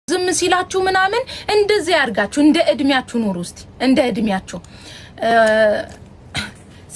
ዝም ሲላችሁ ምናምን እንደዚህ ያርጋችሁ። እንደ እድሜያችሁ ኑሩ እስቲ እንደ እድሜያችሁ።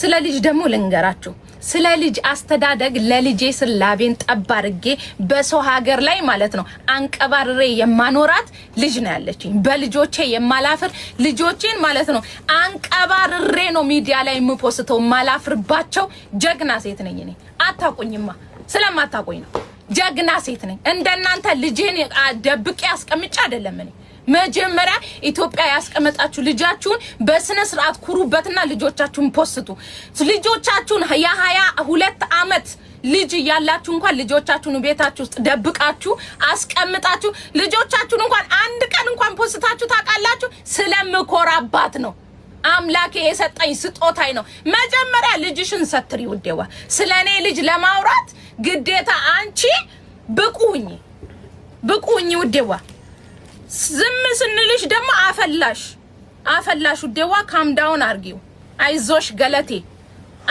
ስለ ልጅ ደግሞ ልንገራችሁ። ስለ ልጅ አስተዳደግ ለልጄ ስላቤን ጠብ አድርጌ በሰው ሀገር ላይ ማለት ነው አንቀባርሬ የማኖራት ልጅ ነው ያለችኝ። በልጆቼ የማላፍር ልጆቼን ማለት ነው አንቀባርሬ ነው ሚዲያ ላይ የምፖስተው፣ የማላፍርባቸው ጀግና ሴት ነኝ እኔ። አታቁኝማ፣ ስለማታቁኝ ነው። ጀግና ሴት ነኝ። እንደናንተ ልጄን ደብቄ አስቀምጬ አይደለም እኔ። መጀመሪያ ኢትዮጵያ ያስቀመጣችሁ ልጃችሁን በስነ ስርዓት ኩሩበትና ልጆቻችሁን ፖስቱ። ልጆቻችሁን የ22 አመት ልጅ እያላችሁ እንኳን ልጆቻችሁን ቤታችሁ ውስጥ ደብቃችሁ አስቀምጣችሁ ልጆቻችሁን እንኳን አንድ ቀን እንኳን ፖስታችሁ ታውቃላችሁ? ስለምኮራባት ነው። አምላኬ የሰጠኝ ስጦታዬ ነው። መጀመሪያ ልጅሽን ሰትሪ ውዴዋ። ስለ እኔ ልጅ ለማውራት ግዴታ አንቺ ብቁ ሁኚ፣ ብቁ ሁኚ ውዴዋ። ዝም ስንልሽ ደግሞ አፈላሽ አፈላሽ ውዴዋ። Calm down አርጊው። አይዞሽ ገለቴ፣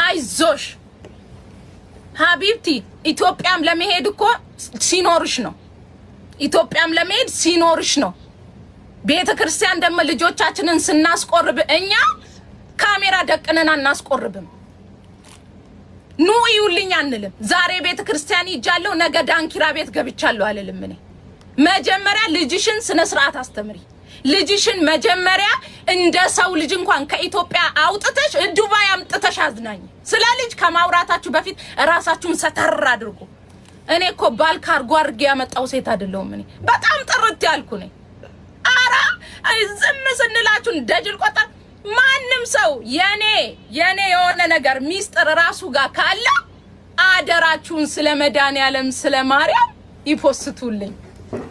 አይዞሽ حبيبتي። ኢትዮጵያም ለመሄድ እኮ ሲኖርሽ ነው። ኢትዮጵያም ለመሄድ ሲኖርሽ ነው። ቤተ ክርስቲያን ደግሞ ልጆቻችንን ስናስቆርብ እኛ ካሜራ ደቅነን አናስቆርብም። ኑ እዩልኝ አንልም። ዛሬ ቤተ ክርስቲያን ሂጃለሁ፣ ነገ ዳንኪራ ቤት ገብቻለሁ አልልም እኔ። መጀመሪያ ልጅሽን ስነ ስርዓት አስተምሪ። ልጅሽን መጀመሪያ እንደ ሰው ልጅ እንኳን ከኢትዮጵያ አውጥተሽ ዱባይ አምጥተሽ አዝናኝ። ስለ ልጅ ከማውራታችሁ በፊት እራሳችሁን ሰተር አድርጉ። እኔ እኮ ባል ካርጎ አድርጌ ያመጣው ሴት አይደለሁም። እኔ በጣም ጥርት ያልኩ ነኝ። አራ ዝም ስንላችሁ እንደ ጅል ቆጠር። ማንም ሰው የኔ የሆነ ነገር ሚስጥር ራሱ ጋር ካለ አደራችሁን ስለ መድኃኒዓለም ስለ ማርያም ይፖስቱልኝ።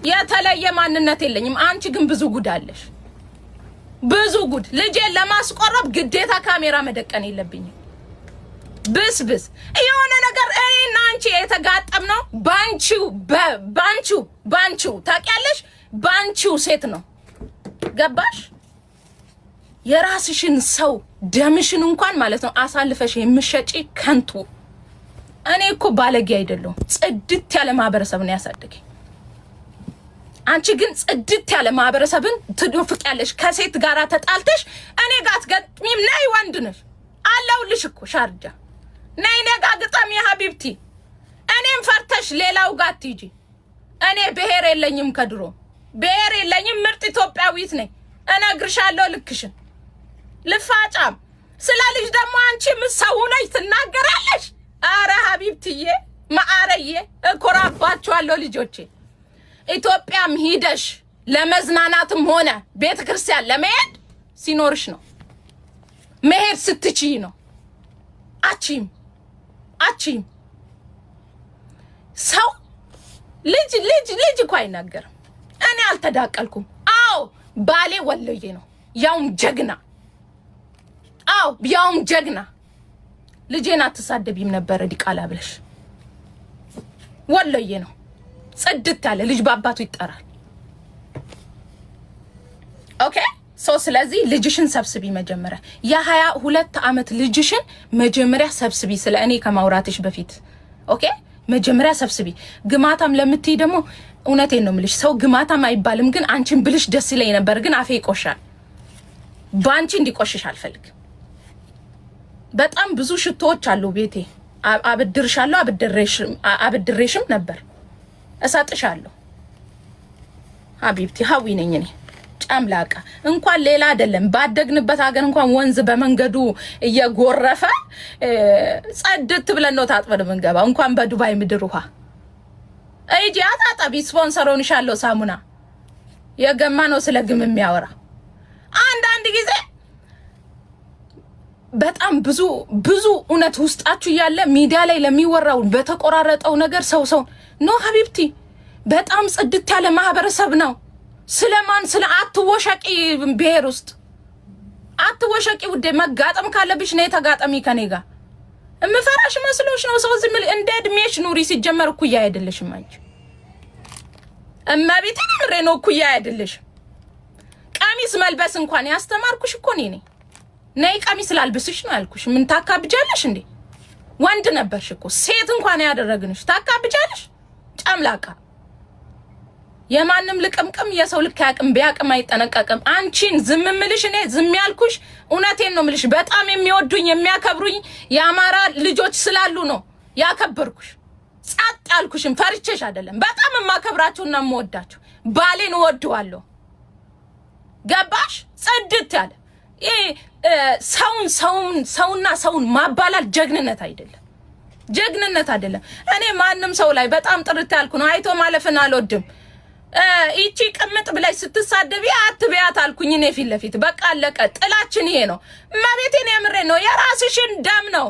የተለየ ማንነት የለኝም። አንቺ ግን ብዙ ጉድ አለሽ፣ ብዙ ጉድ። ልጄን ለማስቆረብ ግዴታ ካሜራ መደቀን የለብኝም። ብስ ብስ የሆነ ነገር እኔና አንቺ የተጋጠምነው ባንቺው ባንቺው ባንቺው ታውቂያለሽ፣ ባንቺው ሴት ነው። ገባሽ? የራስሽን ሰው ደምሽን እንኳን ማለት ነው አሳልፈሽ የምሸጪ ከንቱ። እኔ እኮ ባለጌ አይደለሁም። ጽድት ያለ ማህበረሰብ ነው ያሳደገኝ። አንቺ ግን ጽድት ያለ ማህበረሰብን ትዶፍቂያለሽ። ከሴት ጋር ተጣልተሽ እኔ ጋር አትገጥሚም። ነይ ወንድ ነሽ አለሁልሽ እኮ ሻርጃ ነይ እኔ ጋር ግጠሚ حبيبتي። እኔም ፈርተሽ ሌላው ጋር አትሂጂ። እኔ ብሔር የለኝም፣ ከድሮ ብሔር የለኝም። ምርጥ ኢትዮጵያዊት ነኝ። እነግርሻለሁ ልክሽን ልፋጫም። ስለ ልጅ ደግሞ አንቺ ሰው ነሽ ትናገራለሽ። አረ حبيبتي ዬ ማዕረዬ እኮራባችኋለሁ ልጆቼ። ኢትዮጵያም ሂደሽ ለመዝናናትም ሆነ ቤተ ክርስቲያን ለመሄድ ሲኖርሽ ነው፣ መሄድ ስትችይ ነው። አቺም አቺም ሰው ልጅ ልጅ ልጅ እኮ አይናገርም። እኔ አልተዳቀልኩም። አዎ ባሌ ወሎዬ ነው፣ ያውም ጀግና። አዎ ያውም ጀግና። ልጄን አትሳደቢም ነበረ ዲቃላ ብለሽ። ወሎዬ ነው፣ ጽድት ያለ ልጅ በአባቱ ይጠራል። Okay, so ስለዚህ ልጅሽን ሰብስቢ መጀመሪያ። የ22 ዓመት ልጅሽን መጀመሪያ ሰብስቢ፣ ስለ እኔ ከማውራትሽ በፊት። Okay፣ መጀመሪያ ሰብስቢ። ግማታም ለምትይ ደግሞ እውነቴን ነው የምልሽ፣ ሰው ግማታም አይባልም፣ ግን አንቺን ብልሽ ደስ ይለኝ ነበር፣ ግን አፌ ይቆሻል። በአንቺ እንዲቆሽሽ አልፈልግም። በጣም ብዙ ሽቶዎች አሉ ቤቴ። አበድርሻለሁ፣ አበድሬሽም ነበር፣ እሰጥሻለሁ። حبيبتي ሀዊ ነኝ እኔ ጨምላቃ። እንኳን ሌላ አይደለም ባደግንበት ሀገር እንኳን ወንዝ በመንገዱ እየጎረፈ ጸድት ብለን ነው ታጥበን የምንገባ። እንኳን በዱባይ ምድር ውሃ እጂ አታጠቢ። ስፖንሰር ሆንሻለሁ። ሳሙና የገማ ነው ስለ ግም የሚያወራ። አንዳንድ ጊዜ በጣም ብዙ ብዙ እውነት ውስጣችሁ እያለ ሚዲያ ላይ ለሚወራው በተቆራረጠው ነገር ሰው ሰው no حبيبتي፣ በጣም ጽድት ያለ ማህበረሰብ ነው። ስለማን ስለ አትወሸቂ፣ ብሔር ውስጥ አትወሸቂ ውዴ። መጋጠም ካለብሽ ነይ ተጋጠሚ ከኔ ጋር። እምፈራሽ መስሎሽ ነው? ሰው ዝም እንደ እድሜሽ ኑሪ። ሲጀመር እኩያ አይደለሽም አንቺ። እመቤቴን ምሬ ነው፣ እኩያ አይደለሽም። ቀሚስ መልበስ እንኳን ያስተማርኩሽ እኮ እኔ ነኝ። ነይ ቀሚስ ላልብስሽ ነው ያልኩሽ። ምን ታካብጃለሽ እንዴ? ወንድ ነበርሽ እኮ፣ ሴት እንኳን ያደረግንሽ ታካብጃለሽ። ጨምላቃ። የማንም ልቅምቅም የሰው ልክ አያውቅም፣ ቢያቅም አይጠነቀቅም። አንቺን ዝም ምልሽ እኔ ዝም ያልኩሽ እውነቴን ነው ምልሽ። በጣም የሚወዱኝ የሚያከብሩኝ የአማራ ልጆች ስላሉ ነው ያከበርኩሽ። ጸጥ ያልኩሽም ፈርቼሽ አይደለም። በጣም የማከብራቸውና የምወዳቸው ባሌን እወደዋለሁ። ገባሽ? ጽድት ያለ ይሄ ሰውን ሰውን ሰውና ሰውን ማባላል ጀግንነት አይደለም፣ ጀግንነት አይደለም። እኔ ማንም ሰው ላይ በጣም ጥርት ያልኩ ነው። አይቶ ማለፍን አልወድም። ይቺ ቅምጥ ብለሽ ስትሳደቢ አትበያት አልኩኝ እኔ ፊት ለፊት በቃ አለቀ። ጥላችን ይሄ ነው። እመቤቴን የምሬ ነው። የራስሽን ደም ነው።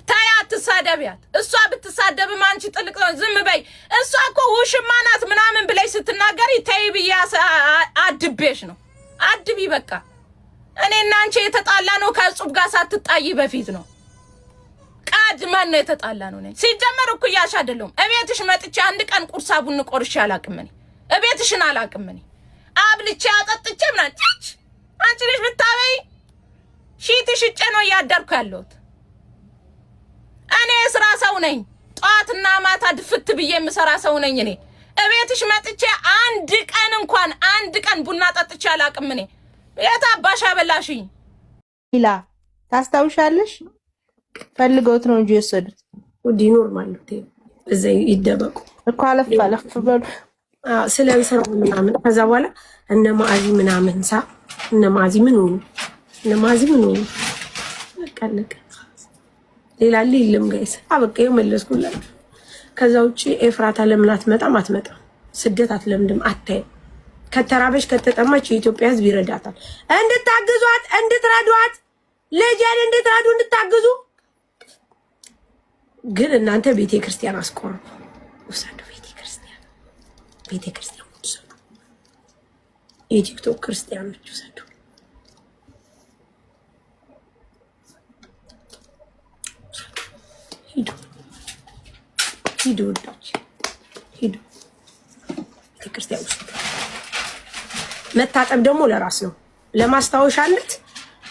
ተይ አትሳደቢያት። እሷ ብትሳደብም አንቺ ጥልቅ ነው ዝም በይ። እሷ እኮ ውሽማ ናት ምናምን ብለሽ ስትናገሪ ተይ ብዬ አድቤሽ ነው። አድቢ በቃ። እኔ እና አንቺ የተጣላ ነው ከእጹብ ጋር ሳትጣይ በፊት ነው። ቀድመን ነው የተጣላ ነው። ሲጀመር እኩያሽ አይደለሁም። እቤትሽ መጥቼ አንድ ቀን ቁርሳ ቡን ቆርሼ አላቅም። እኔ እቤትሽን አላቅም። እኔ አብልቼ አጠጥቼ ምናምን ጭች አንቺ ነሽ ብታበይ ሺት ሽጬ ነው እያደርኩ ያለሁት። እኔ የስራ ሰው ነኝ። ጠዋትና ማታ ድፍት ብዬ የምሰራ ሰው ነኝ። እኔ እቤትሽ መጥቼ አንድ ቀን እንኳን አንድ ቀን ቡና ጠጥቼ አላቅም። እኔ የት አባሽ አበላሽኝ? ሌላ ታስታውሻለሽ? ፈልገውት ነው እንጂ የወሰዱት። ውዲ normal ነው። እዛ ይደበቁ እኮ አለፍ አለፍ በሉ ስለ ስራው ምናምን። ከዛ በኋላ እነ ማአዚ ምናምን ሳ እነ ማአዚ ምን ሆኑ? እነ ማአዚ ምን ሆኑ? በቃ አለቀ። ሌላ የለም guys። አበቃ። ይኸው መለስኩላችሁ። ከዛ ውጭ ኤፍራታ ለምን አትመጣም? አትመጣም። ስደት አትለምድም፣ አታይም። ከተራበች ከተጠማች የኢትዮጵያ ሕዝብ ይረዳታል። እንድታግዟት፣ እንድትረዷት፣ ልጄን እንድትረዱ እንድታግዙ። ግን እናንተ ቤተ ክርስቲያን አስቆርቡ፣ ውሰዱ። ቤተ ክርስቲያን ቤተ ክርስቲያን ውሰዱ። የቲክቶክ ክርስቲያኖች ውሰዱ። ሂዱ ሂዱ፣ ውዶች ሂዱ፣ ቤተክርስቲያን ውስጥ መታጠብ ደግሞ ለራስ ነው፣ ለማስታወሻነት።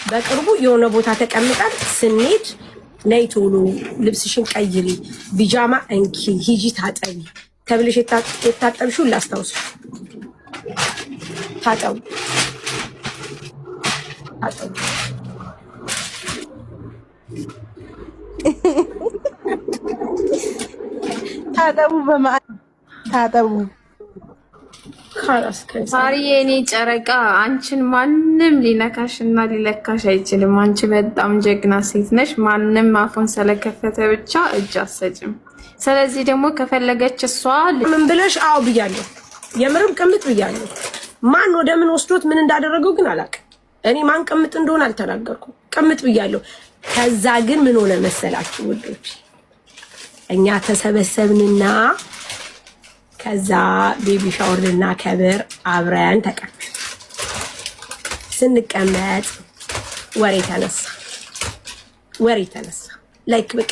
በቅርቡ የሆነ ቦታ ተቀምጠን ስንሄድ ነይ ቶሎ ልብስሽን ቀይሪ፣ ቢጃማ እንኪ፣ ሂጂ ታጠቢ ተብለሽ የታጠብሽውን ላስታውስሽ። ታጠቡ ታጠቡ። ታጠቡ፣ ታጠቡ። ሳሪዬ የኔ ጨረቃ፣ አንቺን ማንም ሊነካሽ እና ሊለካሽ አይችልም። አንቺ በጣም ጀግና ሴት ነሽ። ማንም አፉን ስለከፈተ ብቻ እጅ አትሰጭም። ስለዚህ ደግሞ ከፈለገች እሷ ምን ብለሽ አዎ ብያለሁ፣ የምርም ቅምጥ ብያለሁ። ማን ወደ ምን ወስዶት ምን እንዳደረገው ግን አላውቅም። እኔ ማን ቅምጥ እንደሆነ አልተናገርኩም። ቅምጥ ብያለሁ። ከዛ ግን ምን ሆነ መሰላችሁ ውዶች፣ እኛ ተሰበሰብንና ከዛ baby shower ልናከብር አብረን ተቀመጥ። ስንቀመጥ ወሬ ተነሳ፣ ወሬ ተነሳ። like በቃ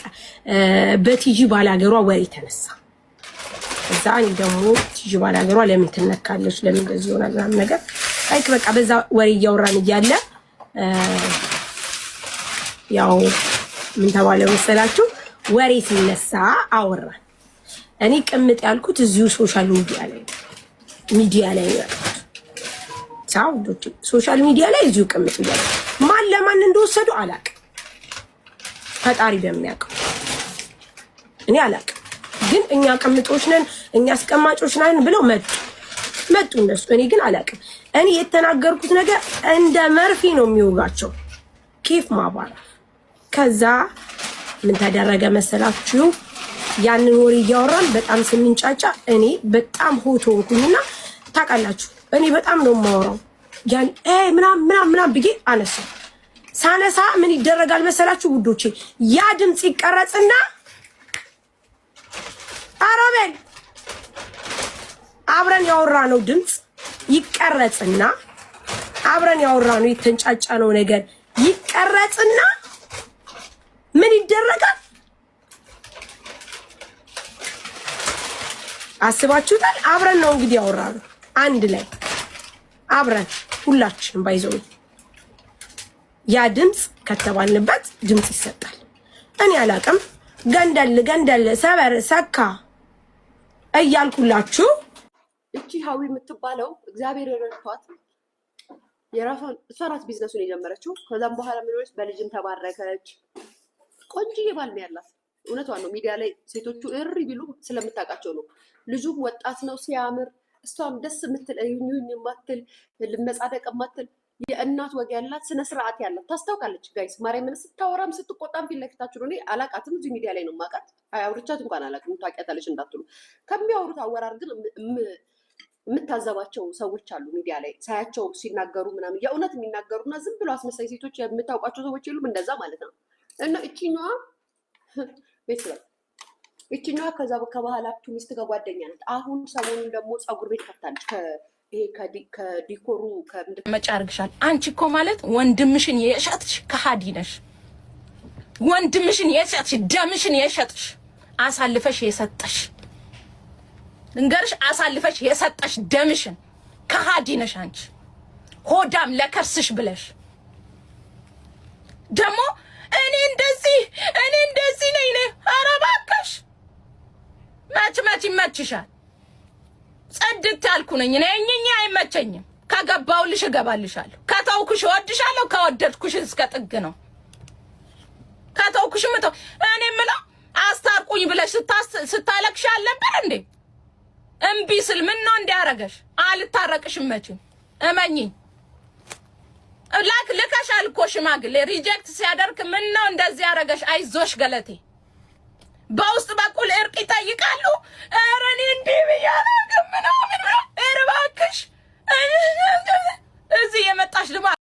በቲጂ ባላገሯ ወሬ ተነሳ። እዛ እኔ ደግሞ ቲጂ ባላገሯ ለምን ትነካለች፣ ለምን እንደዚህ ይሆናል ምናምን ነገር like በቃ በዛ ወሬ እያወራን እያለ ያው ምን ተባለ መሰላችሁ? ወሬ ሲነሳ አወራን። እኔ ቅምጥ ያልኩት እዚሁ social media ላይ ሚዲያ ላይ ነው ያልኩት። ውዶች social media ላይ እዚሁ ቅምጥ እያለ ማን ለማን እንደወሰዱ አላቅም፣ ፈጣሪ በሚያውቀው እኔ አላቅም። ግን እኛ ቅምጦች ነን እኛ አስቀማጮች ነን ብለው መጡ መጡ እነሱ። እኔ ግን አላቅም። እኔ የተናገርኩት ነገር እንደ መርፌ ነው የሚወጋቸው። ኬፍ ማባራ ከዛ ምን ተደረገ መሰላችሁ? ያንን ወሬ እያወራን በጣም ስንንጫጫ እኔ በጣም hot ሆንኩኝና ታውቃላችሁ፣ እኔ በጣም ነው የማወራው። ያን ምናምን ምናምን ምናምን ብዬ አነሳ። ሳነሳ ምን ይደረጋል መሰላችሁ ውዶቼ? ያ ድምፅ ይቀረጽና አሮቤል አብረን ያወራነው ድምፅ ይቀረጽና አብረን ያወራነው የተንጫጫነው ነገር ይቀረጽና ምን ይደረጋል? አስባችሁታል? አብረን ነው እንግዲህ ያወራነው አንድ ላይ አብረን ሁላችንም ባይዘው ያ ድምፅ ከተባልንበት ድምፅ ይሰጣል። እኔ አላቅም። ገንደል ገንደል ሰበር ሰካ እያልኩላችሁ እቺ ሀዊ የምትባለው እግዚአብሔር ረድቷት የራሷን እሷ ናት ቢዝነሱን የጀመረችው። ከዛም በኋላ ምን ሆነች? በልጅም ተባረከች። ቆንጅዬ ባል ነው ያላት። እውነቷን ነው። ሚዲያ ላይ ሴቶቹ እሪ ቢሉ ስለምታውቃቸው ነው። ልጁም ወጣት ነው ሲያምር፣ እሷም ደስ የምትል እዩኝ የማትል፣ ልመጻደቅ የማትል፣ የእናት ወግ ያላት፣ ስነ ስርዓት ያላት ታስታውቃለች። Guys፣ ማርያምን ስታወራም ስትቆጣም ፊት ለፊታችሁ ነው። እኔ አላቃትም፣ እዚሁ ሚዲያ ላይ ነው የማውቃት። አውርቻት እንኳን አላውቅም። ታውቂያታለሽ እንዳትሉ፣ ከሚያወሩት አወራር ግን የምታዘባቸው ሰዎች አሉ። ሚዲያ ላይ ሳያቸው ሲናገሩ ምናምን የእውነት የሚናገሩና ዝም ብሎ አስመሳይ ሴቶች የምታውቋቸው ሰዎች የሉም? እንደዛ ማለት ነው። እና እችኛዋ ቤት እችኛዋ ከዛ ከባህላቱ ሚስት ጋር ጓደኛ ናት። አሁን ሰሞኑን ደግሞ ፀጉር ቤት ከፍታለች። ይሄ ከ decor ኡ ከምንድን መጫ አርግሻል። አንቺ እኮ ማለት ወንድምሽን የሸጥሽ ከሃዲ ነሽ። ወንድምሽን የሸጥሽ፣ ደምሽን የሸጥሽ፣ አሳልፈሽ የሰጠሽ፣ ልንገርሽ፣ አሳልፈሽ የሰጠሽ ደምሽን ከሃዲ ነሽ አንቺ ሆዳም። ለከርስሽ ብለሽ ደግሞ እኔ እንደዚህ፣ እኔ እንደዚህ ነኝ ነኝ። ኧረ እባክሽ፣ መች መች ይመችሻል? ጽድት ያልኩ ነኝ እኔ። እኝኝ አይመቸኝም። ከገባውልሽ እገባልሻለሁ። ከተውኩሽ እወድሻለሁ። ከወደድኩሽ እስከ ጥግ ነው። ከተውኩሽ ምተው። እኔ የምለው አስታርቁኝ ብለሽ ስታለቅሽ አልነበር እንዴ? እምቢ ስል ምን ነው እንዲያረገሽ? አልታረቅሽም መቼም፣ እመኚኝ። ላክ ልከሻል እኮ ሽማግሌ reject ሲያደርግ ምን ነው እንደዚህ ያረገሽ? አይዞሽ ገለቴ። በውስጥ በኩል እርቅ ይጠይቃሉ። ኧረ እኔ እንዲህ ብያለሁ ምናምን። ኧረ እባክሽ፣ እዚህ የመጣሽ ድማ